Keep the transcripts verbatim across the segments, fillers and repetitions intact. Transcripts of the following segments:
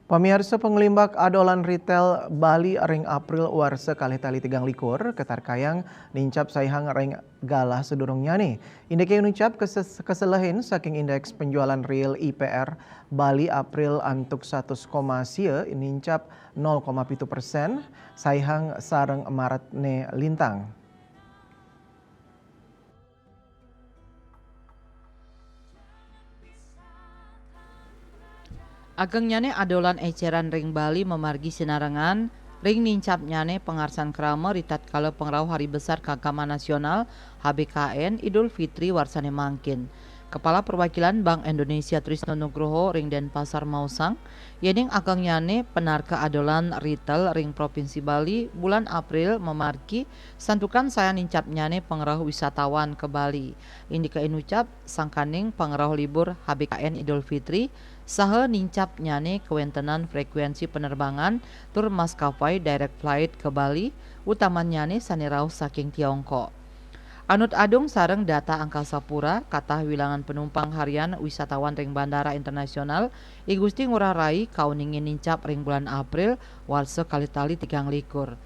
Pamiarsa, panglimbak adolan retail Bali ring April warsa kalih tali tigang likur katarkayang nincap saihang ring galah sadurungnyane. Indike nuncap kes-, keselehin saking indeks penjualan real I P R Bali April antuk satus koma sia nincap nol koma pitu persen saihang sareng Maret ne lintang. Agengnyane adolan eceran ring Bali mamargi sinarengan ring nincapnyane pangarsan krama ritatkala pangrauh Hari Besar Kaagaman Nasional, H B K N, Idul Fitri warsane mangkin. Kepala Perwakilan Bank Indonesia Trisno Nugroho ring Denpasar maosang, yening agengnyane panarka adolan retail ring Provinsi Bali bulan April mamargi santukan sayan nincapnyane pangrauh wisatawan ka Bali. Indike nuncap sangkaning pangrauh libur H B K N Idul Fitri saha nincapnyane kawentenan frekuensi penerbangan tur maskapai direct flight ka Bali, utamannyane sane rauh saking Tiongkok. Anut adung sareng data Angkasa Pura, katah wilangan panumpang harian wisatawan ring Bandara Internasional I Gusti Ngurah Rai kauningin nincap ring bulan April warsa kalih tali tigang likur.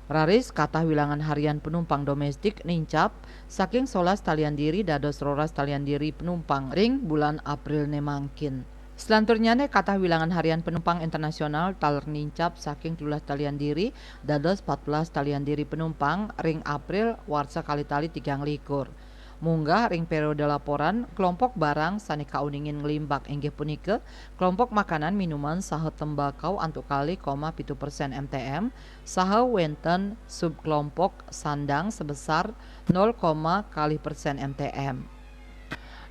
Raris katah wilangan harian panumpang domestik nincap saking solas talian diri dados roras talian diri panumpang ring bulan April ne mangkin. Selanturnyane katah wilangan harian panumpang internasional taler nincap saking telulas talian diri dados patbelas talian diri panumpang ring April warsa kalih tali tigang likur. Munggah ring periode laporan, kelompok barang sane kauningin nglimbak inggih punika kelompok makanan, minuman, saha tembakau antuk kalih koma pitu persen M T M, saha wenten subkelompok sandang sebesar nol koma kalih persen M T M.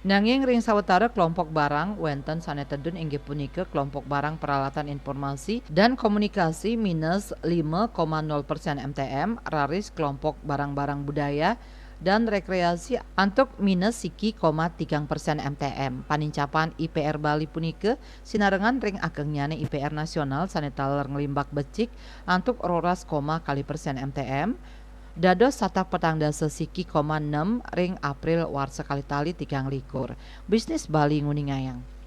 Nanging ring sawatara kelompok barang wenten sane tedun inggih punika kelompok barang peralatan informasi dan komunikasi minus lima koma nol persen M T M, raris kelompok barang-barang budaya dan rekreasi antuk minus siki koma tigang persen M T M. Panincapan I P R Bali punika sinarengan ring agengnyane I P R nasional sane taler nglimbak becik antuk roras koma kalih persen M T M, dados satak petang dasa siki koma nem ring April warsa kalih tali tigang likur. Bisnis Bali nguningayang.